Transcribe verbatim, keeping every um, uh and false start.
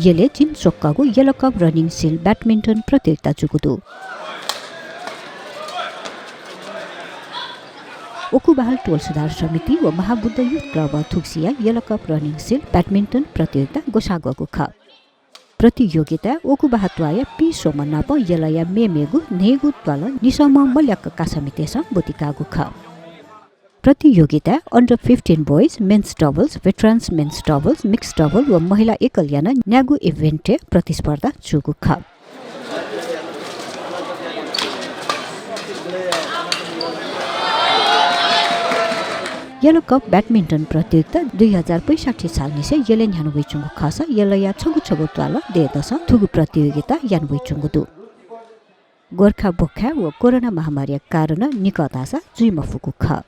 यलय् चिन च्वक्कागु Yellow Cup Running Shield badminton प्रतियोगिता जूगु दु। ओकुबहाल टोल सुधार समिति व महाबुद्ध Youth Club थुगुसिया Yellow Cup Running Shield badminton प्रतियोगिता ग्वसाः ग्वःगु खः। प्रतियोगिताय् ओकुबहाः त्वाःया पीस्वम्ह नाप यलया मेमेगु न्हय्गू त्वालं निसंम्ह मल्याक कासामितय्सं ब्वति काःगु खः। प्रतियोगिताय् under fifteen boys, men's doubles, veterans men's doubles, mixed double व महिला एकल यानाः न्यागू event-य् प्रतिस्पर्धा जूगु खः। Yellow Cup badminton प्रतियोगिता दुई हजार पैंसठ्ठी सालनिसें यलय् न्ह्याना वइच्वंगु खःसा यलया छगू छगू त्वालं दयेदसं थुगु प्रतियोगिता याना वइच्वंगु दु। गोर्खा भुखाय् व कोरोना महामारीया कारणं निकः धाःसा जुइ मफुगु खः।